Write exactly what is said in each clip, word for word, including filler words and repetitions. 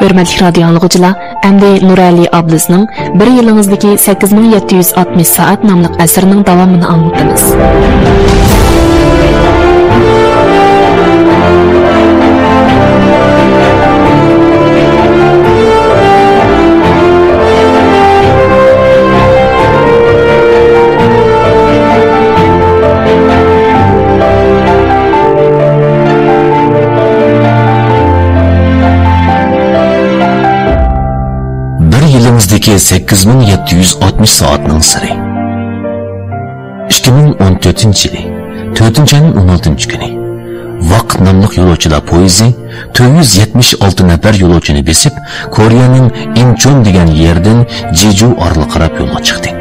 ھۆرمەتلىك رادىيو ئاڭلىغۇچىلار، ئەمدى نۇرئەلى ئابلىزنىڭ بىر يىلىڭىزدىكى سەككىز مىڭ يەتتە يۈز ئاتمىش سائەت ناملىق ئەسىرىنىڭ داۋامىنى ئاڭلىتىمىز. بىر يىلىڭىزدىكى سەككىز مىڭ يەتتە يۈز ئاتمىش سائەتنىڭ سىرى. ئىككى مىڭ ئون تۆتىنچى يىلى، تۆتىنچى ئاينىڭ ئون ئالتىنچى كۈنى. ۋاقىت ناملىق يولۇچىلار پويىزى تۆت يۈز يەتمىش ئالتە نەپەر يولۇچىنى بېسىپ، كورېيەنىڭ ئىنچون دېگەن يېرىدىن جېجۇ ئارىلىغا قاراپ يولغا چىقتى.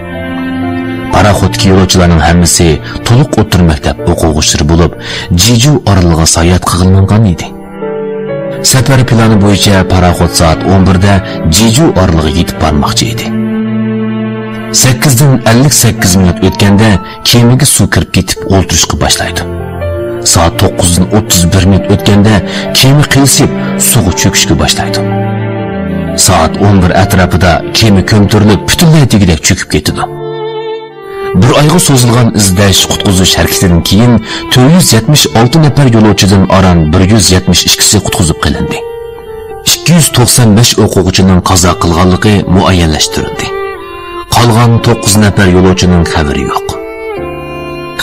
پاراخوتتىكى يولۇچىلارنىڭ ھەممىسى تولۇق ئوتتۇرا مەكتەپ ئوقۇغۇچىلىرى بولۇپ، جېجۇ ئارىلىغا ساياھەت قىلغىلى ماڭغان ئىدى. سەپەر پىلانى بويىچە پاراخوت سائەت ئون بىردە جېجۇ ئارىلىغا يېتىپ بارماقچى ئىدى. سەككىزدىن ئەللىك سەككىز مىنۇت ئۆتكەندە كېمىگە سۇ كىرىپ كېتىپ ئولتۇرۇشقا باشلايدۇ. سائەت توققۇزدىن ئوتتۇز بىر مىنۇت ئۆتكەندە كېمە قىيسىپ سۇغا چۆكۈشكە باشلايدۇ. سائەت ئون بىر ئەتراپىدا كېمە كۆمتۈرۈلۈپ پۈتۈنلەي دېگۈدەك چۆكۈپ كېتىدۇ. بىر ئايغا سوزۇلغان ئىزدەش، قۇتقۇزۇش ھەرىكىتىدىن كېيىن تۆت يۈز يەتمىش ئالتە نەپەر يولۇچىدىن ئاران بىر يۈز يەتمىش ئىككىسى قۇتقۇزۇپ قېلىندى. ئىككى يۈز توقسان بەش ئوقۇغۇچىنىڭ قازا قىلغانلىقى مۇئەييەنلەشتۈرۈلدى. قالغان توققۇز نەپەر يولۇچىنىڭ خەۋىرى يوق.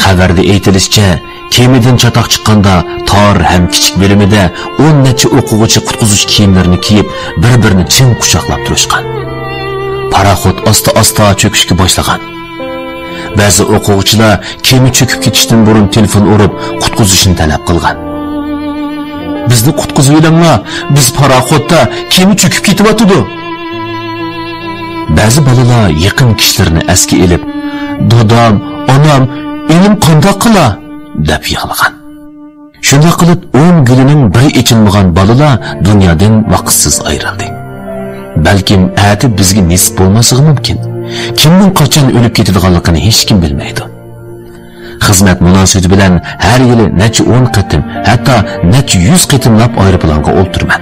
خەۋەردە ئېيتىلىشىچە، كېمىدىن چاتاق چىققاندا تار ھەم كىچىك بۆلۈمىدە ئون نەچچە ئوقۇغۇچى قۇتقۇزۇش كىيىملىرىنى كىيىپ، بىر-بىرىنى چىڭ قۇچاقلاپ تۇرۇشقان. پاراخوت ئاستا-ئاستا چۆكۈشكە باشلىغان. بەزى ئوقۇغۇچىلار كېمە چۆكۈپ كېتىشتىن بۇرۇن تېلېفون ئۇرۇپ، قۇتقۇزۇشنى تەلەپ قىلغان. «بىزنى قۇتقۇزۇۋېلىڭلار، بىز پاراخوتتا، كېمە چۆكۈپ كېتىۋاتىدۇ.» بەزى بالىلار يېقىن كىشىلىرىنى ئەسكە ئېلىپ، «دادام، ئانام، ئىنىم قانداق قىلا؟» دەپ يىغلىغان. شۇنداق قىلىپ، ئون گۈلىنىڭ بىرى ئېچىلمىغان بالىلار دۇنيادىن ۋاقىتسىز ئايرىلدى. بەلكىم ئەتە بىزگە نېسىپ بولماسلىقى مۇمكىن. كىمنىڭ قاچان ئۆلۈپ كېتىدىغانلىقىنى ھېچكىم بىلمەيدۇ. خىزمەت مۇناسىۋىتى بىلەن ھەر يىلى نەچچە ئون قېتىم، ھەتتا نەچچە يۈز قېتىملاپ ئايروپىلانغا ئولتۇرىمەن.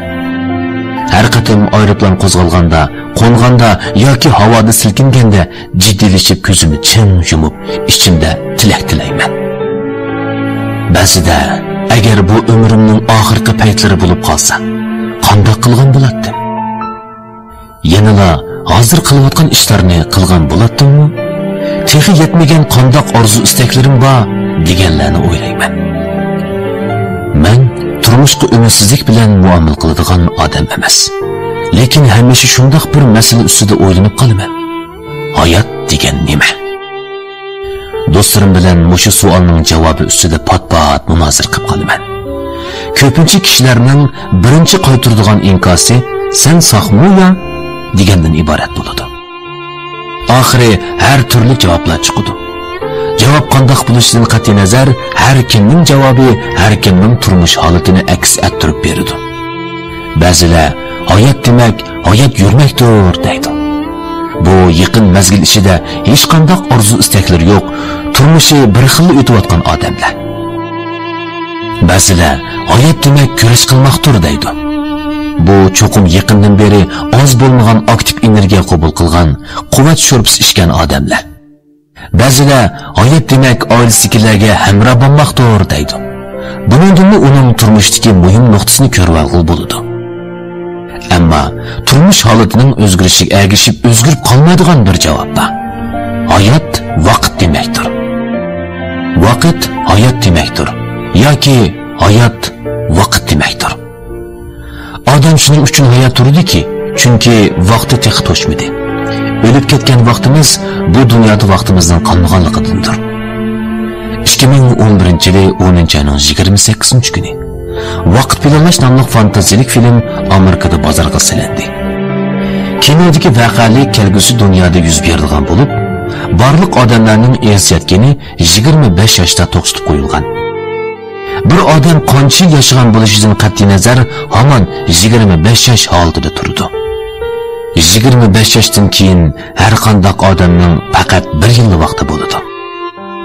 ھەر قېتىم ئايروپىلان قوزغالغاندا، قونغاندا ياكى ھاۋادا سىلكىنگەندە جىددىيلىشىپ كۆزۈمنى چىڭ يۇمۇپ، ئىچىمدە تىلەك تىلەيمەن. بەزىدە، ئەگەر بۇ ئۆمرۈمنىڭ ئاخىرقى پەيتلىرى بولۇپ قالسا، قانداق قىلغان بولاتتىم؟ يەنىلا ھازىر قىلىۋاتقان ئىشلارنى قىلغان بولاتتىممۇ؟ تېخى يەتمىگەن قانداق ئارزۇ-ئىستەكلىرىم بار، دېگەنلەرنى ئويلايمەن. مەن تۇرمۇشقا ئۈمىدسىزلىك بىلەن مۇئامىلە قىلىدىغان ئادەم ئەمەس. لېكىن ھەمىشە شۇنداق بىر مەسىلە ئۈستىدە ئويلىنىپ قالىمەن. ھايات دېگەن نېمە؟ دوستلىرىم بىلەن مۇشۇ سوئالنىڭ جاۋابى ئۈستىدە پات-پات مۇنازىرە قىلىپ قالىمەن. كۆپىنچە كىشىلەرنىڭ بىرىنچى قايتۇرىدىغان ئىنكاسى، «سەن ساقمۇ يا؟» دېگەندىن ئىبارەت بولىدۇ. ئاخىرى ھەر تۈرلۈك جاۋابلار چىقىدۇ. جاۋاب قانداق بولۇشىدىن قەتئىينەزەر، ھەر كىمنىڭ جاۋابى ھەر كىمنىڭ تۇرمۇش ھالىتىنى ئەكس ئەتتۈرۈپ بېرىدۇ. بەزىلەر، «ھايات دېمەك، ھايات يۈرمەكتۇر» دەيدۇ. بۇ يېقىن مەزگىل ئىچىدە ھېچقانداق ئارزۇ-ئىستەكلىرى يوق، تۇرمۇشى بىر خىللا ئۆتۈۋاتقان ئادەملەر. بەزىلەر، «ھايات دېمەك، كۈرەش قىلماقتۇر» دەيدۇ. بۇ چوقۇم يېقىندىن بېرى ئاز بولمىغان ئاكتىپ ئېنېرگىيە قوبۇل قىلغان، قۇۋۋەت شورپىسى ئىچكەن ئادەملەر. بەزىلەر، «ھايات دېمەك، ئائىلىسىدىكىلەرگە ھەمراھ بولماقتۇر» دەيدۇ. بۇنىڭدىنمۇ ئۇنىڭ تۇرمۇشتىكى مۇھىم نۇقتىسىنى كۆرۈۋالغىلى بولىدۇ. ئەمما تۇرمۇش ھالىتىنىڭ ئۆزگىرىشىگە ئەگىشىپ ئۆزگىرىپ قالمايدىغان بىر جاۋاب بار. ھايات ۋاقىت دېمەكتۇر. ۋاقىت ھايات دېمەكتۇر. ياكى ھايات ۋاقىت دېمەكتۇر. ئادەم شۇنىڭ ئۈچۈن ھايات تۇرىدۇكى، چۈنكى ۋاقتى تېخى توشمىدى. ئۆلۈپ كەتكەن ۋاقتىمىز بۇ دۇنيادا ۋاقتىمىزنىڭ قالمىغانلىقىدىندۇر. ئىككى مىڭ ئون بىرىنچى يىلى ئونىنچى ئاينىڭ يىگىرمە سەككىزىنچى كۈنى ۋاقىت پىلانلاش ناملىق فانتازىيەلىك فىلىم ئامېرىكىدا بازارغا سېلىندى. كىنودىكى ۋەقەلىك كەلگۈسى دۇنيادا يۈز بېرىدىغان بولۇپ، بارلىق ئادەملەرنىڭ ئىرسىيەت گېنى يىگىرمە بەش ياشتا توختىتىپ قويۇلغان. بىر ئادەم قانچە يىل ياشىغان بولۇشىدىن قەتئىينەزەر، ھامان يىگىرمە بەش ياش ھالىتىدە تۇرىدۇ. يىگىرمە بەش ياشتىن كېيىن ھەر قانداق ئادەمنىڭ پەقەت بىر يىللا ۋاقتى بولىدۇ.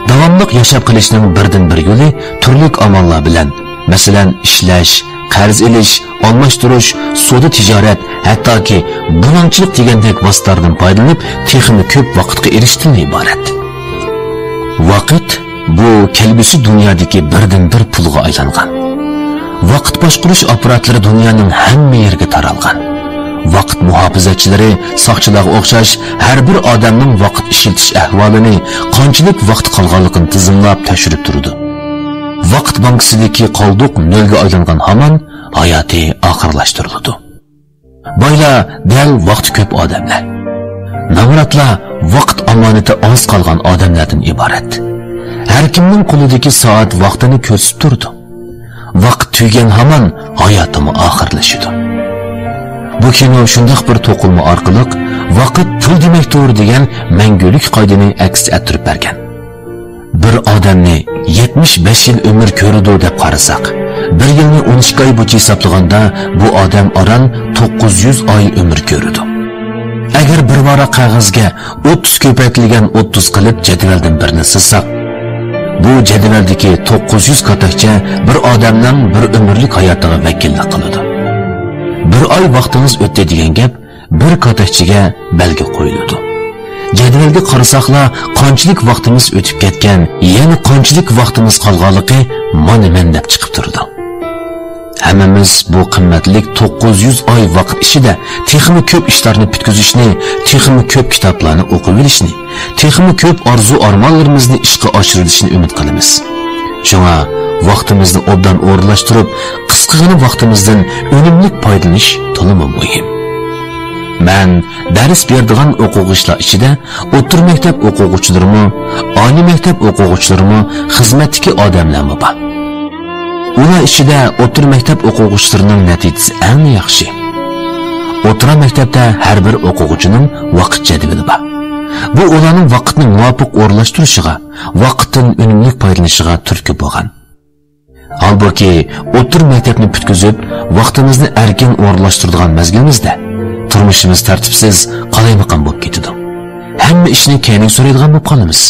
داۋاملىق ياشاپ قېلىشنىڭ بىردىنبىر يولى تۈرلۈك ئاماللار بىلەن، مەسىلەن، ئىشلەش، قەرز ئېلىش، ئالماشتۇرۇش، سودا تىجارەت، ھەتتاكى بۇلاڭچىلىق دېگەندەك ۋاسىتىلەردىن پايدىلىنىپ، تېخىمۇ كۆپ ۋاقىتقا ئېرىشىشتىن ئىبارەت. ۋاقىت، بۇ كەلگۈسى دۇنيادىكى بىردىنبىر پۇلغا ئايلانغان. ۋاقىت باشقۇرۇش ئاپپاراتلىرى دۇنيانىڭ ھەممە يېرىگە تارالغان. ۋاقىت مۇھاپىزەتچىلىرى، ساقچىلارغا ئوخشاش، ھەر بىر ئادەمنىڭ ۋاقىت ئىشلىتىش ئەھۋالىنى، قانچىلىك ۋاقتى قالغانلىقىنى تىزىملاپ تەكشۈرۈپ تۇرىدۇ. ۋاقىت بانكىسىدىكى قالدۇق نۆلگە ئايلانغان ھامان ھاياتى ئاخىرلاشتۇرۇلىدۇ. بايلار دەل ۋاقتى كۆپ ئادەملەر. نامراتلار ۋاقىت ئامانىتى ئاز قالغان ئادەملەردىن ئىبارەت. ھەر كىمنىڭ قولىدىكى سائەت ۋاقتىنى كۆرسىتىپ تۇرىدۇ. ۋاقىت تۈگىگەن ھامان ھاياتىمۇ ئاخىرلىشىدۇ. بۇ كىنو شۇنداق بىر توقۇلما ئارقىلىق ۋاقىت پۇل دېمەكتۇر دېگەن مەڭگۈلۈك قائىدىنى ئەكس ئەتتۈرۈپ بەرگەن. بىر ئادەمنى يەتمىش بەش يىل ئۆمۈر كۆرىدۇ دەپ قارىساق، بىر يىلنى ئون ئىككى ئاي بويىچە ھېسابلىغاندا، بۇ ئادەم ئاران توققۇز يۈز ئاي ئۆمۈر كۆرىدۇ. ئەگەر بىر ۋاراق قەغەزگە ئوتتۇز كۆپەيتىلگەن ئوتتۇز قىلىپ جەدۋەلدىن بىرنى سىزساق، بۇ جەدۋەلدىكى توققۇز يۈز كاتەكچە بىر ئادەمنىڭ بىر ئۆمۈرلۈك ھاياتىغا ۋەكىللىك قىلىدۇ. بىر ئاي ۋاقتىڭىز ئۆتتى دېگەن گەپ بىر كاتەكچىگە بەلگە قويۇلىدۇ. جەدۋەلگە قارىساقلا، قانچىلىك ۋاقتىمىز ئۆتۈپ كەتكەن، يەنە قانچىلىك ۋاقتىمىز قالغانلىقى مانا مەن دەپ چىقىپ تۇرىدۇ. ھەممىمىز بۇ قىممەتلىك توققۇز يۈز ئاي ۋاقىت ئىچىدە تېخىمۇ كۆپ ئىشلارنى پۈتكۈزۈشنى، تېخىمۇ كۆپ كىتابلارنى ئوقۇۋېلىشنى، تېخىمۇ كۆپ ئارزۇ-ئارمانلىرىمىزنى ئىشقا ئاشۇرۇۋېلىشنى ئۈمىد قىلىمىز. شۇڭا ۋاقتىمىزنى ئوبدان ئورۇنلاشتۇرۇپ، قىسقىغىنە ۋاقتىمىزدىن ئۈنۈملۈك پايدىلىنىش تولىمۇ مۇھىم. مەن دەرس بېرىدىغان ئوقۇغۇچىلار ئىچىدە ئوتتۇرا مەكتەپ ئوقۇغۇچىلىرىمۇ، ئالىي مەكتەپ ئوقۇغۇچىلىرىمۇ، خىزمەتتىكى ئادەملەرمۇ بار. ئۇلار ئىچىدە ئوتتۇرا مەكتەپ ئوقۇغۇچىلىرىنىڭ نەتىجىسى ئەڭ ياخشى. ئوتتۇرا مەكتەپتە ھەر بىر ئوقۇغۇچىنىڭ ۋاقىت جەدۋىلى بار. بۇ ئۇلارنىڭ ۋاقىتنى مۇۋاپىق ئورۇنلاشتۇرۇشىغا، ۋاقىتتىن ئۈنۈملۈك پايدىلىنىشىغا تۈرتكە بولغان. ھالبۇكى، ئوتتۇرا مەكتەپنى پۈتكۈزۈپ، ۋاقتىمىزنى ئەركىن ئورۇنلاشتۇرىدىغان مەزگىلىمىزدە، تۇرمۇشىمىز تەرتىپسىز، قالايمىقان بولۇپ كېتىدۇ. ھەممە ئىشنى كەينىگە سۈرەيدىغان بولۇپ قالىمىز.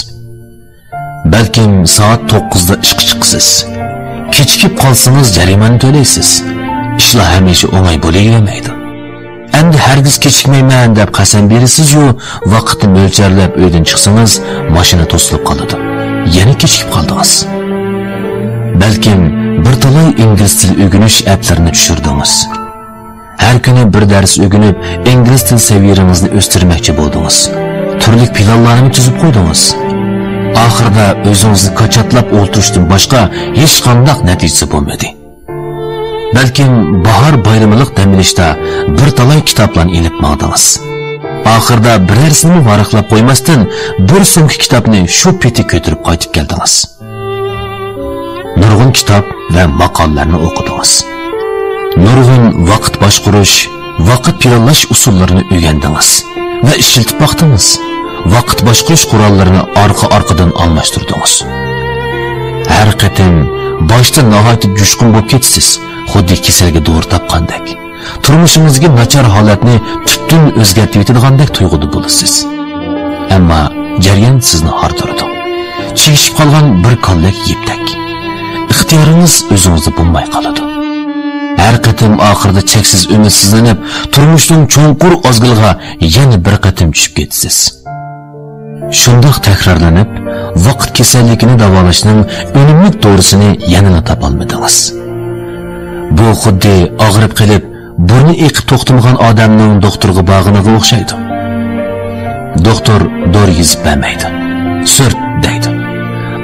بەلكىم سائەت توققۇزدا ئىشقا چىقىسىز. كېچىكىپ قالسىڭىز، جەرىمانە تۆلەيسىز. ئىشلار ھەمىشە ئوڭاي بولۇۋەرمەيدۇ. ئەمدى ھەرگىز كېچىكمەيمەن دەپ قەسەم بېرىسىزيۇ، ۋاقىتنى مۆلچەرلەپ ئۆيدىن چىقسىڭىز، ماشىنا توسۇلۇپ قالىدۇ. يەنە كېچىكىپ قالدىڭىز. بەلكىم بىر تالاي ئىنگلىز تىل ئۆگىنىش ئەپلىرىنى چۈشۈردىڭىز. ھەر كۈنى بىر دەرس ئۆگىنىپ، ئىنگلىز تىل سەۋىيەڭىزنى ئۆستۈرمەكچى بولدىڭىز. تۈرلۈك پىلانلارنى تۈزۈپ قويدىڭىز. ئاخىرىدا ئۆزىڭىزنى كاچاتلاپ ئولتۇرۇشتىن باشقا ھېچقانداق نەتىجىسى بولمىدى. بەلكىم باھار بايرىملىق دەم ئېلىشتا بىر تالاي كىتابلارنى ئېلىپ ماڭدىڭىز. ئاخىرىدا بىرەرسىنىمۇ ۋاراقلاپ قويماستىن، بىر سومكا كىتابنى شۇ پېتى كۆتۈرۈپ قايتىپ كەلدىڭىز. نۇرغۇن كىتاب ۋە ماقالىلەرنى ئوقۇدىڭىز. نۇرغۇن ۋاقىت باشقۇرۇش، ۋاقىت پىلانلاش ئۇسۇللىرىنى ئۆگەندىڭىز ۋە ئىشلىتىپ باقتىڭىز. ۋاقىت باشقۇرۇش قوراللىرىنى ئارقا-ئارقىدىن ئالماشتۇردىڭىز. ھەر قېتىم باشتا ناھايىتى جۇشقۇن بولۇپ كېتىسىز، خۇددى كېسەلگە دورا تاپقاندەك. تۇرمۇشىڭىزدىكى ناچار ھالەتنى تۈپتىن ئۆزگەرتىۋېتىدىغاندەك تۇيغۇدا بولىسىز. ئەمما جەريان سىزنى ھاردۇرىدۇ. چىگىشىپ قالغان بىر كاللەك يىپتەك. ئىختىيارىڭىز ئۆزىڭىزدە بولماي قالىدۇ. ھەر قېتىم ئاخىرىدا چەكسىز ئۈمىدسىزلىنىپ، تۇرمۇشنىڭ چوڭقۇر ئازگىلىغا يەنە بىر قېتىم چۈشۈپ كېتىسىز. شۇنداق تەكرارلىنىپ، ۋاقىت كېسەللىكىنى داۋالاشنىڭ ئۈنۈملۈك دورىسىنى يەنىلا تاپالمىدىڭىز. بۇ خۇددى ئاغرىپ قېلىپ، بۇرنى ئېقىپ توختىمىغان ئادەمنىڭ دوختۇرغا بارغىنىغا ئوخشايدۇ. دوختۇر دورا يېزىپ بەرمەيدۇ. سۈرت دەيدۇ.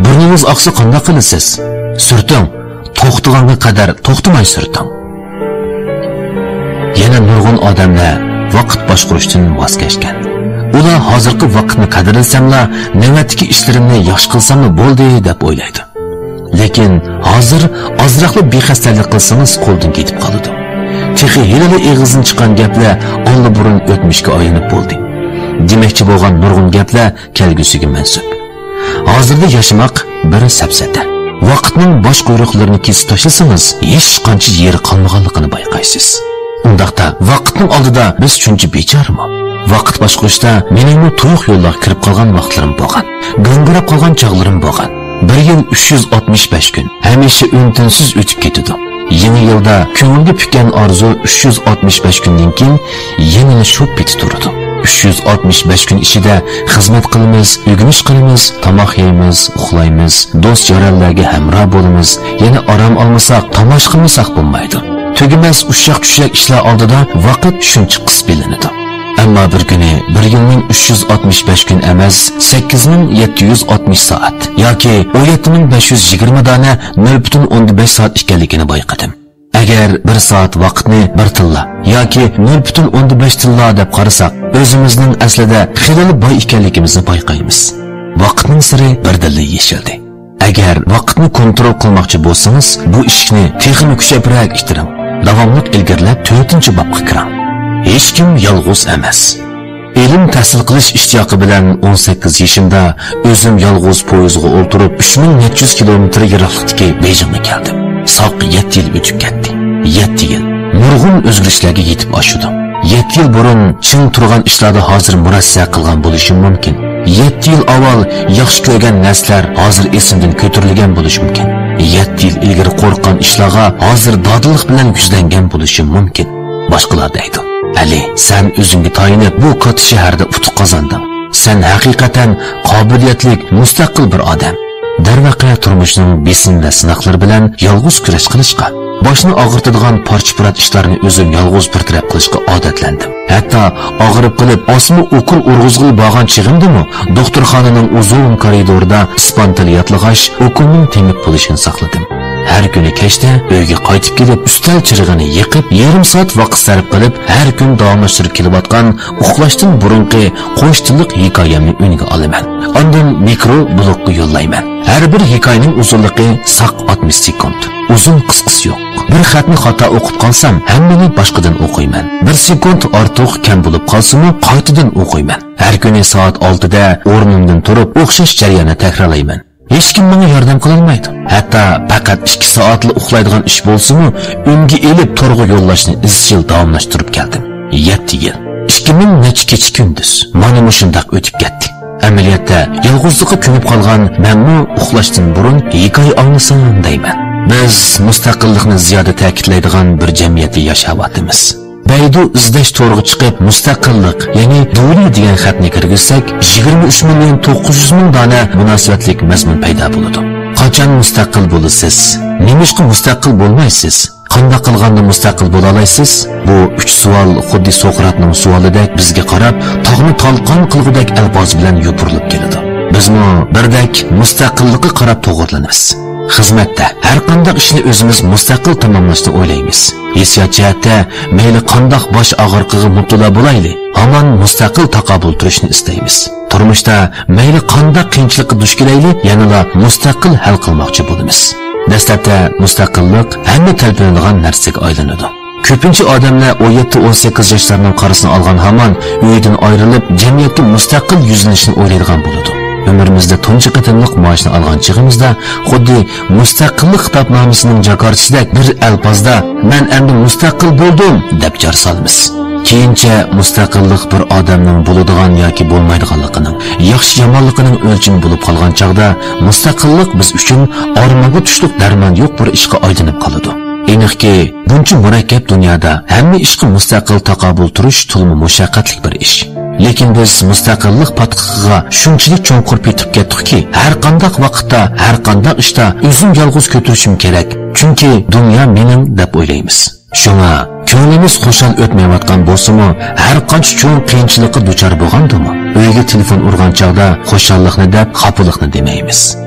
بۇرنىڭىز ئاقسا قانداق قىلىسىز؟ سۈرتۈڭ. توختىغانغا قەدەر توختىماي سۈرتۈڭ. يەنە نۇرغۇن ئادەملەر ۋاقىت باشقۇرۇشتىن ۋاز كەچكەن. ئۇلار ھازىرقى ۋاقىتنى قەدىرلىسەملا، نۆۋەتتىكى ئىشلىرىمنى ياخشى قىلساملا بولدى دەپ ئويلايدۇ. لېكىن ھازىر ئازراقلا بىخەستەلىك قىلسىڭىز قولدىن كېتىپ قالىدۇ. تېخى ھېلىلا ئېغىزدىن چىققان گەپلەر ئاللىبۇرۇن ئۆتمۈشكە ئايلىنىپ بولدى. دېمەكچى بولغان نۇرغۇن گەپلەر كەلگۈسىگە مەنسۇپ. ھازىردا ياشىماق بىر سەپسەتە. ۋاقىتنىڭ باش قۇيرۇقلىرىنى كېسىپ تاشلىسىڭىز، ھېچقانچە يېرى قالمىغانلىقىنى بايقايسىز. ئۇنداقتا ۋاقىتنىڭ ئالدىدا بىز شۇنچە بىچارىمۇ؟ ۋاقىت باشقۇرۇشتا مېنىڭمۇ تۇيۇق يوللارغا كىرىپ قالغان ۋاقىتلىرىم بولغان. گاڭگىراپ قالغان چاغلىرىم بولغان. بىر يىل ئۈچ يۈز ئاتمىش بەش كۈن ھەمىشە ئۈن-تىنسىز ئۆتۈپ كېتىدۇ. يېڭى يىلدا كۆڭۈلگە پۈككەن ئارزۇ ئۈچ يۈز ئاتمىش بەش كۈندىن كېيىن يەنىلا شۇ پېتى تۇرىدۇ. ئۈچ يۈز ئاتمىش بەش كۈن ئىچىدە خىزمەت قىلىمىز، ئۆگىنىش قىلىمىز، تاماق يەيمىز، ئۇخلايمىز، دوست-يارەنلەرگە ھەمراھ بولىمىز، يەنە ئارام ئالمىساق، تاماشا قىلمىساق بولمايدۇ. تۈگىمەس ئۇششاق-چۈششەك ئىشلار ئالدىدا ۋاقىت شۇنچە قىس بىلىنىدۇ. ئەمما بىر كۈنى بىر يىلنىڭ ئۈچ يۈز ئاتمىش بەش كۈن ئەمەس، سەككىز مىڭ يەتتە يۈز ئاتمىش سائەت ياكى ئون يەتتە مىڭ بەش يۈز يىگىرمە دانە نۆل پۈتۈن ئوندىن بەش سائەت ئىكەنلىكىنى بايقىدىم. ئەگەر بىر سائەت ۋاقىتنى بىر تىللا ياكى نۆل پۈتۈن ئوندىن بەش تىللا دەپ قارىساق، ئۆزىمىزنىڭ ئەسلىدە خېلىلا باي ئىكەنلىكىمىزنى بايقايمىز. ۋاقىتنىڭ سىرى بىردىنلا يېشىلدى. ئەگەر ۋاقىتنى كونترول قىلماقچى بولسىڭىز، بۇ ئىشىكنى تېخىمۇ كۈچەپرەك ئىتتىرىڭ. داۋاملىق ئىلگىرىلەپ تۆتىنچى بابقا كىرىڭ. ھېچكىم يالغۇز ئەمەس. ئىلىم تەھسىل قىلىش ئىشتىياقى بىلەن ئون سەككىز يېشىمدا ئۆزۈم يالغۇز پويىزغا ئولتۇرۇپ، ئۈچ مىڭ نەچچە يۈز كىلومېتىر يىراقلىقتىكى بېيجىڭغا كەلدىم. ساق يەتتە يىل ئۆتۈپ كەتتى. يەتتە يىل. نۇرغۇن ئۆزگىرىشلەرگە يېتىپ ئاشىدۇ. يەتتە يىل بۇرۇن چىڭ تۇرغان ئىشلاردا ھازىر مۇرەسسە قىلغان بولۇشۇم مۇمكىن. يەتتە يىل ئاۋۋال ياخشى كۆرگەن نەرسىلەر ھازىر ئېسىمدىن كۆتۈرۈلگەن بولۇشى مۇمكىن. يەتتە يىل ئىلگىرى قورققان ئىشلارغا ھازىر دادىللىق بىلەن يۈزلەنگەن بولۇشۇم مۇمكىن. باشقىلار دەيدۇ، ئەلى، سەن ئۆزۈڭگە تايىنىپ بۇ كاتتا شەھەردە ئۇتۇق قازاندىڭ. سەن ھەقىقەتەن قابىلىيەتلىك، مۇستەقىل بىر ئادەم. دەرۋەقە، تۇرمۇشنىڭ بېسىم ۋە سىناقلىرى بىلەن يالغۇز كۈرەش قىلىشقا، باشنى ئاغرىتىدىغان پارچە-پۇرات ئىشلارنى ئۆزۈم يالغۇز بىر تەرەپ قىلىشقا ئادەتلەندىم. ھەتتا ئاغرىپ قېلىپ، ئاسما ئوكۇل ئۇرغۇزغىلى بارغان چېغىمدىمۇ دوختۇرخانىنىڭ ئۇزۇن كارىدورىدا ئىسپان تىلى ياتلىغاچ، ئوكۇلنىڭ تېمىپ بولۇشىنى ساقلىدىم. ھەر كۈنى كەچتە ئۆيگە قايتىپ كېلىپ، ئۈستەل چىرىغىنى يېقىپ، يېرىم سائەت ۋاقىت سەرپ قىلىپ، ھەر كۈن داۋاملاشتۇرۇپ كېلىۋاتقان ئۇخلاشتىن بۇرۇنقى قوش تىللىق ھېكايەمنى ئۈنگە ئالىمەن. ئاندىن مىكرو بلوگقا يوللايمەن. ھەر بىر ھېكايىنىڭ ئۇزۇنلۇقى ساق ئاتمىش سېكۇنت. ئۇزۇن قىسقىسى يوق. بىر خەتنى خاتا ئوقۇپ قالسام، ھەممىنى باشقىدىن ئوقۇيمەن. بىر سېكۇنت ئارتۇق كەم بولۇپ قالسىمۇ، قايتىدىن ئوقۇيمەن. ھەر كۈنى سائەت ئالتىدە ئورنۇمدىن تۇرۇپ، ئوخشاش جەرياننى تەكرارلايمەن. ھېچكىم ماڭا ياردەم قىلالمايدۇ. ھەتتا پەقەت ئىككى سائەتلا ئۇخلايدىغان ئىش بولسىمۇ، ئۈنگە ئېلىپ تورغا يوللاشنى ئىزچىل داۋاملاشتۇرۇپ كەلدىم. يەتتە يىل. ئىككى مىڭ نەچچە كېچە كۈندۈز. مانا مۇشۇنداق ئۆتۈپ كەتتى. ئەمەلىيەتتە، يالغۇزلۇققا كۆنۈپ قالغان مەنمۇ ئۇخلاشتىن بۇرۇن ھېكايە ئاڭلىسام دەيمەن. بىز مۇستەقىللىقنى زىيادە تەكىتلەيدىغان بىر جەمئىيەتتە ياشاۋاتىمىز. بەيدۇ ئىزدەش تورىغا چىقىپ، مۇستەقىللىق، يەنى دۇلى دېگەن خەتنى كىرگۈزسەك، يىگىرمە ئۈچ مىليون توققۇز يۈز مىڭ دانە مۇناسىۋەتلىك مەزمۇن پەيدا بولىدۇ. قاچان مۇستەقىل بولىسىز؟ نېمىشقا مۇستەقىل بولمايسىز؟ قانداق قىلغاندا مۇستەقىل بولالايسىز؟ بۇ ئۈچ سوئال خۇددى سوقراتنىڭ سوئالىدەك بىزگە قاراپ، تاغنى تالقان قىلغۇدەك ئەلپاز بىلەن يوپۇرۇلۇپ كېلىدۇ. بىزمۇ بىردەك مۇستەقىللىققا قاراپ توغرىلىنىمىز. خىزمەتتە ھەر قانداق ئىشنى ئۆزىمىز مۇستەقىل تاماملاشنى ئويلايمىز. ھېسسىيات جەھەتتە مەيلى قانداق باش ئاغرىقىغا مۇپتىلا بولايلى، ھامان مۇستەقىل تاقابىل تۇرۇشنى ئىستەيمىز. تۇرمۇشتا مەيلى قانداق قىيىنچىلىققا دۇچ كېلەيلى، يەنىلا مۇستەقىل ھەل قىلماقچى بولىمىز. دەسلەپتە مۇستەقىللىق ھەممە تەلپۈنىدىغان نەرسىگە ئايلىنىدۇ. كۆپىنچە ئادەملەر ئون يەتتە، ئون سەككىز ياشلارنىڭ قارىسىنى ئالغان ھامان ئۆيىدىن ئايرىلىپ، جەمئىيەتكە مۇستەقىل يۈزلىنىشنى ئويلايدىغان بولىدۇ. ئۆمرىمىزدە تۇنجى قېتىملىق مائاشنى ئالغان چېغىمىزدا خۇددى مۇستەقىللىق خىتابنامىسىنىڭ جاكارچىسىدەك بىر ئەلپازدا، «مەن ئەمدى مۇستەقىل بولدۇم!» دەپ جار سالىمىز. كېيىنچە مۇستەقىللىق بىر ئادەمنىڭ بولىدىغان ياكى بولمايدىغانلىقىنىڭ، ياخشى-يامانلىقىنىڭ ئۆلچىمى بولۇپ قالغان چاغدا، مۇستەقىللىق بىز ئۈچۈن ئارمانغا تۇشلۇق دەرمان يوق بىر ئىشقا ئايلىنىپ قالىدۇ. ئېنىقكى، بۇنچە مۇرەككەپ دۇنيادا ھەممە ئىشقا مۇستەقىل تاقابىل تۇرۇش تولىمۇ مۇشەققەتلىك بىر ئىش. لېكىن بىز مۇستەقىللىق پاتقىقىغا شۇنچىلىك چوڭقۇر پېتىپ كەتتۇقكى، ھەر قانداق ۋاقىتتا، ھەر قانداق ئىشتا ئۆزۈم يالغۇز كۆتۈرۈشۈم كېرەك. چۈنكى دۇنيا مېنىڭ دەپ ئويلايمىز. شۇڭا كۆڭلىمىز خۇشال ئۆتمەيۋاتقان بولسىمۇ، ھەر قانچە چوڭ قىيىنچىلىققا دۇچار بولغاندىمۇ، ئۆيگە تېلېفون ئۇرغان چاغدا خۇشاللىقنى دەپ، خاپىلىقنى دېمەيمىز.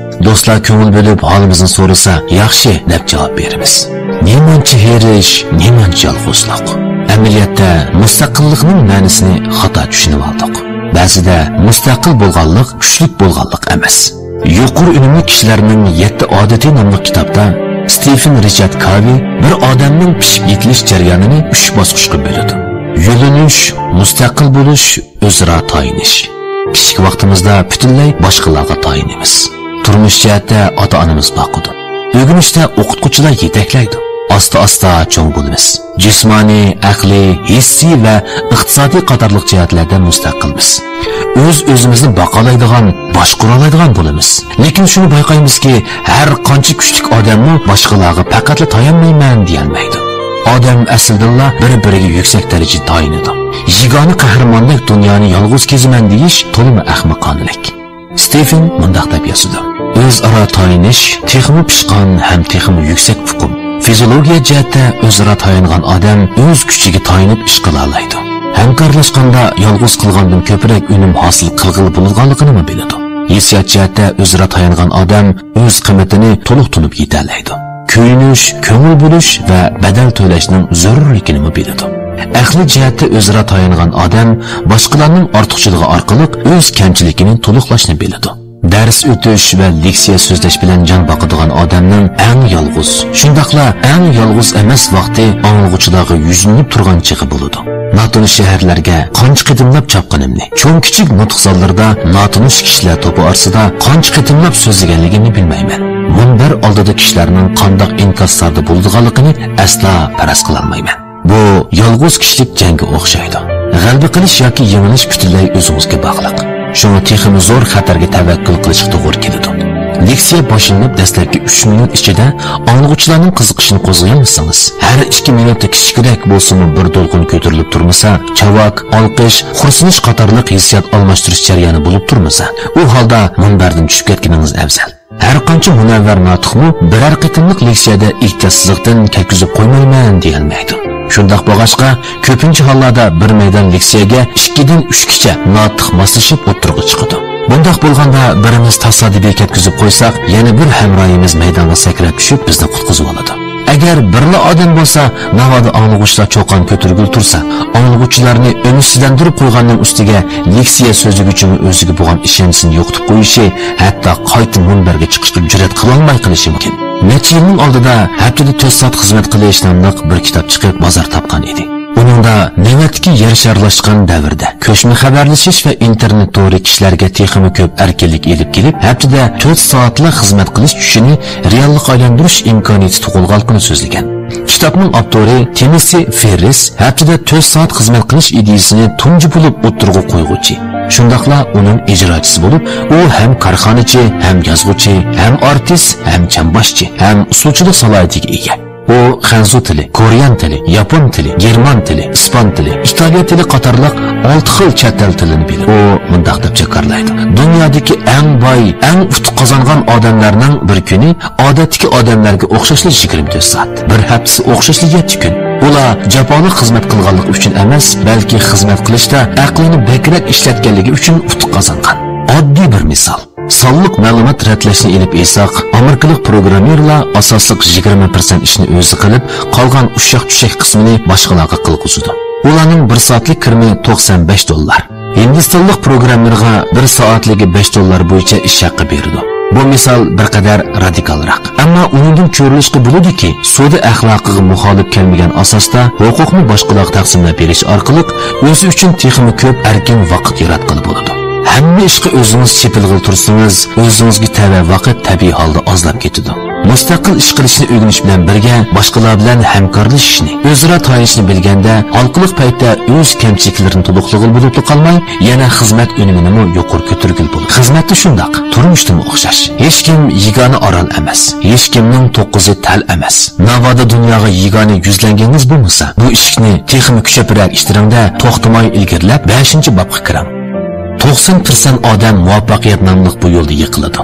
دوستلار كۆڭۈل بۆلۈپ ھالىمىزنى سورىسا، «ياخشى» دەپ جاۋاب بېرىمىز. نېمانچە ھېرىش، نېمانچە يالغۇزلۇق! ئەمەلىيەتتە مۇستەقىللىقنىڭ مەنىسىنى خاتا چۈشىنىۋالدۇق. بەزىدە مۇستەقىل بولغانلىق كۈچلۈك بولغانلىق ئەمەس. يۇقىرى ئۈنۈملۈك كىشىلەرنىڭ يەتتە ئادىتى ناملىق كىتابتا ستېفېن رىچارد كاۋى بىر ئادەمنىڭ پىشىپ يېتىلىش جەريانىنى ئۈچ باسقۇچقا بۆلىدۇ. يۆنىلىش، مۇستەقىل بولۇش، ئۆزئارا تايىنىش. كىچىك ۋاقتىمىزدا پۈتۈنلەي باشقىلارغا تايىنىمىز. تۇرمۇش جەھەتتە ئاتا-ئانىمىز باقىدۇ. ئۆگىنىشتە ئوقۇتقۇچىلار يېتەكلەيدۇ. ئاستا-ئاستا چوڭ بولىمىز. جىسمانىي، ئەقلىي، ھېسسىي ۋە ئىقتىسادىي قاتارلىق جەھەتلەردە مۇستەقىلمىز. ئۆز-ئۆزىمىزنى باقالايدىغان، باشقۇرالايدىغان بولىمىز. لېكىن شۇنى بايقايمىزكى، ھەر قانچە كۈچلۈك ئادەممۇ باشقىلارغا پەقەتلا تايانمايمەن دېيەلمەيدۇ. ئادەم ئەسلىدىنلا بىر-بىرىگە يۈكسەك دەرىجىدە تايىنىدۇ. يېگانە قەھرىماندەك دۇنيانى يالغۇز كېزىمەن دېيىش تولىمۇ ئەخمىقانىلىك. ستېفېن مۇنداق دەپ يازىدۇ: ئۆزئارا تايىنىش تېخىمۇ پىشقان ھەم تېخىمۇ يۈكسەك ئۇقۇم. فىزىولوگىيە جەھەتتە ئۆزئارا تايانغان ئادەم ئۆز كۈچىگە تايىنىپ ئىش قىلالايدۇ. ھەمكارلاشقاندا يالغۇز قىلغاندىن كۆپرەك ئۈنۈم ھاسىل قىلغىلى بولىدىغانلىقىنىمۇ بىلىدۇ. ھېسسىيات جەھەتتە ئۆزئارا تايانغان ئادەم ئۆز قىممىتىنى تولۇق تونۇپ يېتەلەيدۇ. كۆيۈنۈش، كۆڭۈل بۆلۈش ۋە بەدەل تۆلەشنىڭ زۆرۈرلۈكىنىمۇ بىلىدۇ. ئەقلىي جەھەتتە ئۆزئارا تايانغان ئادەم باشقىلارنىڭ ئارتۇقچىلىقى ئارقىلىق ئۆز كەمچىلىكىنى تولۇقلاشنى بىلىدۇ. دەرس ئۆتۈش ۋە لېكسىيە سۆزلەش بىلەن جان باقىدىغان ئادەمنىڭ ئەڭ يالغۇز، شۇنداقلا ئەڭ يالغۇز ئەمەس ۋاقتى ئاڭلىغۇچىلارغا يۈزلىنىپ تۇرغان چېغى بولىدۇ. ناتونۇش شەھەرلەرگە قانچە قېتىملاپ چاپقىنىمنى، چوڭ-كىچىك نۇتۇق زاللىرىدا ناتونۇش كىشىلەر توپى ئارىسىدا قانچە قېتىملاپ سۆزلىگەنلىكىمنى بىلمەيمەن. مۇنبەر ئالدىدا كىشىلەرنىڭ قانداق ئىنكاسلاردا بولىدىغانلىقىنى ئەسلا پەرەز قىلالمايمەن. بۇ يالغۇز كىشىلىك جەڭگە ئوخشايدۇ. غەلىبە قىلىش ياكى يېڭىلىش پۈتۈنلەي ئۆزىڭىزگە باغلىق. شۇڭا تېخىمۇ زور خەتەرگە تەۋەككۈل قىلىشقا توغرا كېلىدۇ. لېكسىيە باشلىنىپ دەسلەپكى ئۈچ مىنۇت ئىچىدە ئاڭلىغۇچىلارنىڭ قىزىقىشىنى قوزغىيالمىسىڭىز، ھەر ئىككى مىنۇتتا كىچىكرەك بولسىمۇ بىر دولقۇن كۆتۈرۈلۈپ تۇرمىسا، چاۋاك، ئالقىش، خورسىنىش قاتارلىق ھېسسىيات ئالماشتۇرۇش جەريانى بولۇپ تۇرمىسا، ئۇ ھالدا مۇنبەردىن چۈشۈپ كەتكىنىڭىز ئەۋزەل. ھەرقانچە مۇنەۋۋەر ناتىقمۇ بىرەر قېتىملىق لېكسىيەدە ئېھتىياتسىزلىقتىن كەتكۈزۈپ قويمايمەن دېيەلمەيدۇ. شۇنداق بولغاچقا، كۆپىنچە ھاللاردا بىر مەيدان لېكسىيەگە ئىككىدىن ئۈچكىچە ناتىق ماسلىشىپ ئوتتۇرىغا چىقىدۇ. بۇنداق بولغاندا، بىرىمىز تاسادىپىي كەتكۈزۈپ قويساق، يەنە بىر ھەمراھىمىز مەيدانغا سەكرەپ چۈشۈپ بىزنى قۇتقۇزۇۋالىدۇ. ئەگەر بىرلا ئادەم بولسا، ناۋادا ئاڭلىغۇچىلار چۇقان كۆتۈرگىلى تۇرسا، ئاڭلىغۇچىلارنى ئۈمىدسىزلەندۈرۈپ قويغاننىڭ ئۈستىگە لېكسىيە سۆزلىگۈچىمۇ ئۆزىگە بولغان ئىشەنچىنى يوقىتىپ قويۇشى، ھەتتا قايتا مۇنبەرگە چىقىشقا جۈرئەت قىلالماي قېلىشى مۇمكىن. نەچچە يىلنىڭ ئالدىدا ھەپتىدە تۆت سائەت خىزمەت قىلىش ناملىق بىر كىتاب چىقىپ بازار تاپقان ئىدى. ئۇنىڭدا نۆۋەتتىكى يەر شارى لاشقان دەۋردە كۆچمە خەۋەرلىشىش ۋە ئىنتېرنېت تورى كىشىلەرگە تېخىمۇ كۆپ ئەركىنلىك ئېلىپ كېلىپ، ھەپتىدە تۆت سائەتلا خىزمەت قىلىش چۈشىنى رېئاللىققا ئايلاندۇرۇش ئىمكانىيىتى تۇغۇلغانلىقىنى سۆزلىگەن. كىتابنىڭ ئاپتورى تىموسى فېررىس ھەپتىدە تۆت سائەت خىزمەت قىلىش ئىدىيىسىنى تۇنجى بولۇپ ئوتتۇرىغا قويغۇچى، شۇنداقلا ئۇنىڭ ئىجراچىسى بولۇپ، ئۇ ھەم كارخانىچى، ھەم يازغۇچى، ھەم ئارتىس، ھەم چامباشچى، ھەم ئۇسسۇلچىلىق سالاھىيىتىگە ئىگە. ئۇ خەنزۇ تىلى، كورېيەن تىلى، ياپون تىلى، گېرمان تىلى، ئىسپان تىلى، ئىتالىيە تىلى قاتارلىق ئالتە خىل چەت ئەل تىلىنى بىلىدۇ. ئۇ مۇنداق دەپ جاكارلايدۇ: دۇنيادىكى ئەڭ باي، ئەڭ ئۇتۇق قازانغان ئادەملەرنىڭ بىر كۈنى ئادەتتىكى ئادەملەرگە ئوخشاشلا يىگىرمە تۆت سائەت، بىر ھەپتىسى ئوخشاشلا يەتتە كۈن. ئۇلار جاپالىق خىزمەت قىلغانلىقى ئۈچۈن ئەمەس، بەلكى خىزمەت قىلىشتا ئەقلىنى بەكرەك ئىشلەتكەنلىكى ئۈچۈن ئۇتۇق قازانغان. ئاددىي بىر مىسال. سانلىق مەلۇمات رەتلەشنى ئېلىپ ئېيتساق، ئامېرىكىلىق پروگراممېرلار ئاساسلىق يىگىرمە پىرسەنت ئىشنى ئۆزى قىلىپ، قالغان ئۇششاق-چۈششەك قىسمىنى باشقىلارغا قىلغۇزىدۇ. ئۇلارنىڭ بىر سائەتلىك كىرىمى توقسان بەش دوللار. ھىندىستانلىق پروگراممېرغا بىر سائەتلىكى بەش دوللار بويىچە ئىش ھەققى بېرىدۇ. بۇ مىسال بىر قەدەر رادىكالراق. ئەمما ئۇنىڭدىن كۆرۈلۈشكە بولىدۇكى، سودا ئەخلاقىغا مۇخالىپ كەلمىگەن ئاساستا ھوقۇقنى باشقىلارغا تەقسىملەپ بېرىش ئارقىلىق ئۆزى ئۈچۈن تېخىمۇ كۆپ ئەركىن ۋاقىت ياراتقىلى بولىدۇ. ھەممە ئىشقا ئۆزىڭىز چېپىلغىلى تۇرسىڭىز، ئۆزىڭىزگە تەۋە ۋاقىت تەبىئىي ھالدا ئازلاپ كېتىدۇ. مۇستەقىل ئىش قىلىشنى ئۆگىنىش بىلەن بىرگە، باشقىلار بىلەن ھەمكارلىشىشنى، ئۆزئارا تايىنىشنى بىلگەندە، ھالقىلىق پەيتتە ئۆز كەمچىلىكلىرىنى تولۇقلىغىلى بولۇپلا قالماي، يەنە خىزمەت ئۈنۈمىنىمۇ يۇقىرى كۆتۈرگىلى بولىدۇ. خىزمەتتە شۇنداق، تۇرمۇشتىمۇ ئوخشاش. ھېچكىم يېگانە ئارال ئەمەس، ھېچكىمنىڭ توققۇزى تەل ئەمەس. ناۋادا دۇنياغا يېگانە يۈزلەنگىڭىز بولمىسا، بۇ ئىشىكنى تېخىمۇ كۈچەپرەك ئىتتىرىڭ-دە، توختىماي ئىلگىرىلەپ، بەشىنچى بابقا كىرىڭ. توقسان پىرسەنت ئادەم مۇۋەپپەقىيەت ناملىق بۇ يولدا يىقىلىدۇ.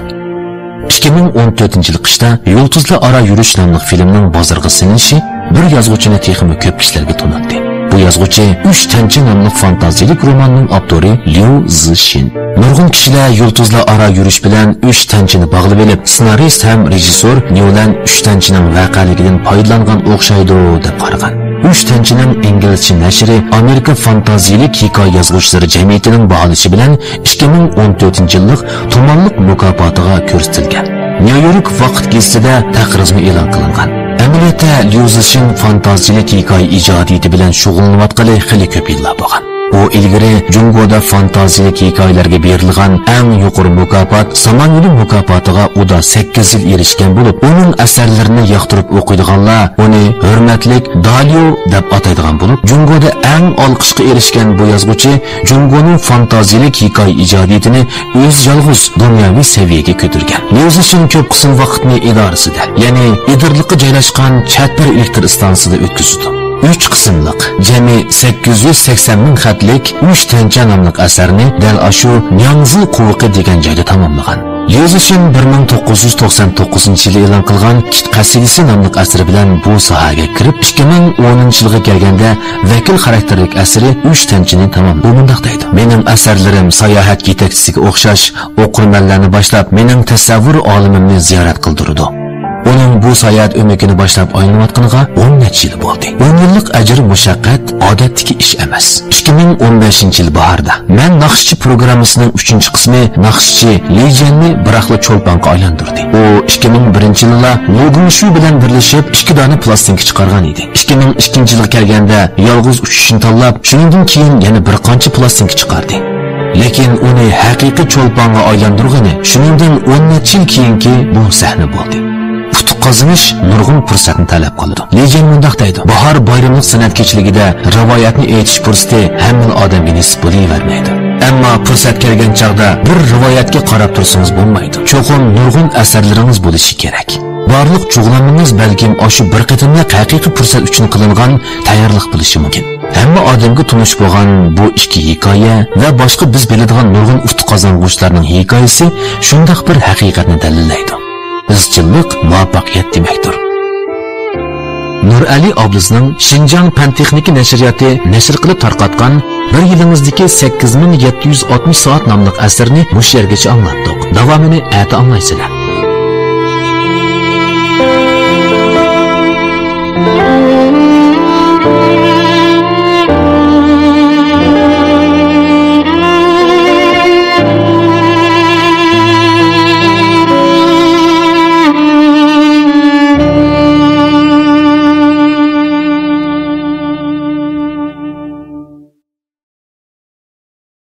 ئىككى مىڭ ئون تۆتىنچى يىل قىشتا يۇلتۇزلار ئارا يۈرۈش ناملىق فىلىمنىڭ بازارغا سېلىنىشى بىر يازغۇچىنى تېخىمۇ كۆپ كىشىلەرگە تونۇتتى. بۇ يازغۇچى ئۈچ تەنچە ناملىق فانتازىيىلىك روماننىڭ ئاپتورى ليۇ زىشىن. نۇرغۇن كىشىلەر يۇلتۇزلار ئارا يۈرۈش بىلەن ئۈچ تەنچىنى باغلىۋېلىپ، سېنارىست ھەم رېژىسسور نيۇلەن ئۈچ تەنچىنىڭ ۋەقەلىكىدىن پايدىلانغان ئوخشايدۇ، دەپ قارىغان. ئۈچ تەنچىنىڭ ئىنگلىزچە نەشرى ئامېرىكا فانتازىيىلىك ھېكايە يازغۇچىلىرى جەمئىيىتىنىڭ باھالىشى بىلەن ئىككى مىڭ ئون تۆتىنچى يىللىق تۇمانلىق مۇكاپاتىغا كۆرسىتىلگەن. نيۇ يورك ۋاقىت گېزىتىدە تەقرىزمۇ ئېلان قىلىنغان. ئەمەلىيەتتە، ليۇ زىشىن فانتازىيىلىك ھېكايە ئىجادىيىتى بىلەن شۇغۇللىنىۋاتقىلى خېلى كۆپ يىللار بولغان. ئۇ ئۇ ئىلگىرى جۇڭگودا فانتازىيەلىك ھېكايىلەرگە بېرىلغان ئەڭ يۇقىرى مۇكاپات سامان يولى مۇكاپاتىغا ئۇدا سەككىز يىل ئېرىشكەن بولۇپ، ئۇنىڭ ئەسەرلىرىنى ياقتۇرۇپ ئوقۇيدىغانلار ئۇنى ھۆرمەتلىك داليو دەپ ئاتايدىغان بولۇپ، جۇڭگودا ئەڭ ئالقىشقا ئېرىشكەن بۇ يازغۇچى جۇڭگونىڭ فانتازىيەلىك ھېكايە ئىجادىيىتىنى ئۆزى يالغۇز دۇنياۋى سەۋىيەگە كۆتۈرگەن. ليۇ زىشىن كۆپ قىسىم ۋاقىتنى ئىدارىسىدە، يەنى ئىدىرلىققا جايلاشقان چەتبىر ئېلېكتر ئىستانسىسىدا ئۆتكۈزىدۇ. ئۈچ قىسىملىق، جەمئىي سەككىز يۈز سەكسەن مىڭ خەتلىك ئۈچ تەنچە ناملىق ئەسەرنى دەل ئاشۇ نياڭزى قوۋۇقى دېگەن جايدا تاماملىغان. ليۇ زىشىن بىر مىڭ توققۇز يۈز توقسان توققۇزىنچى يىلى ئېلان قىلغان كىچىك قەسىدىسى ناملىق ئەسىرى بىلەن بۇ ساھەگە كىرىپ، ئىككى مىڭ ئونىنچى يىلغا كەلگەندە ۋەكىل خاراكتېرلىك ئەسىرى ئۈچ تەنچىنى تامام. ئۇ مۇنداق دەيدۇ: مېنىڭ ئەسەرلىرىم ساياھەت يېتەكچىسىگە ئوخشاش ئوقۇرمەنلەرنى باشلاپ، مېنىڭ تەسەۋۋۇر ئالىمىمنى زىيارەت قىلدۇرىدۇ. ئۇنىڭ بۇ ساياھەت ئۆمىكىنى باشلاپ ئايلىنىۋاتقىنىغا ئون نەچچە يىل بولدى. ئون يىللىق ئەجىر مۇشەققەت ئادەتتىكى ئىش ئەمەس. ئىككى مىڭ ئون بەشىنچى يىل باھاردا مەن ناخشىچى پروگراممىسىنىڭ ئۈچىنچى قىسمى ناخشىچى لى جيەننى بىراقلا چولپانغا ئايلاندۇردى. ئۇ ئىككى مىڭ بىرىنچى يىللا لۇ گۇڭشۈ بىلەن بىرلىشىپ ئىككى دانە پلاستىنكا چىقارغان ئىدى. ئىككى مىڭ ئىككىنچى يىلغا كەلگەندە يالغۇز ئۇچۇشنى تاللاپ، شۇنىڭدىن كېيىن يەنە بىر قانچە پلاستىنكا چىقاردى. لېكىن ئۇنى ھەقىقىي چولپانغا ئايلاندۇرغىنى شۇنىڭدىن ئون نەچچە يىل كېيىنكى بۇ سەھنە بولدى. ئۇتۇق قازىنىش نۇرغۇن پۇرسەتنى تەلەپ قىلىدۇ. لى جيەن مۇنداق دەيدۇ: باھار بايرىملىق سەنئەت كېچىلىكىدە رىۋايەتنى ئېيتىش پۇرسىتى ھەممىلا ئادەمگە نېسىپ بولۇۋەرمەيدۇ. ئەمما پۇرسەت كەلگەن چاغدا بىر رىۋايەتكە قاراپ تۇرسىڭىز بولمايدۇ. چوقۇم نۇرغۇن ئەسەرلىرىڭىز بولۇشى كېرەك. بارلىق جۇغلانمىڭىز بەلكىم ئاشۇ بىر قېتىملىق ھەقىقىي پۇرسەت ئۈچۈن قىلىنغان تەييارلىق بولۇشى مۇمكىن. ھەممە ئادەمگە تونۇش بولغان بۇ ئىككى ھېكايە ۋە باشقا بىز بىلىدىغان نۇرغۇن ئۇتۇق قازانغۇچىلارنىڭ ھېكايىسى شۇنداق بىر ھەقىقەتنى دەلىللەيدۇ. ئىزچىللىق مۇۋەپپەقىيەت دېمەكتۇر. نۇرئەلى ئابلىزنىڭ شىنجاڭ پەن تېخنىكا نەشرىياتى نەشر قىلىپ تارقاتقان بىر يىلىڭىزدىكى سەككىز مىڭ يەتتە يۈز ئاتمىش سائەت ناملىق ئەسىرىنى مۇشۇ يەرگىچە ئاڭلاتتۇق. داۋامىنى ئەتە ئاڭلايسىلەر.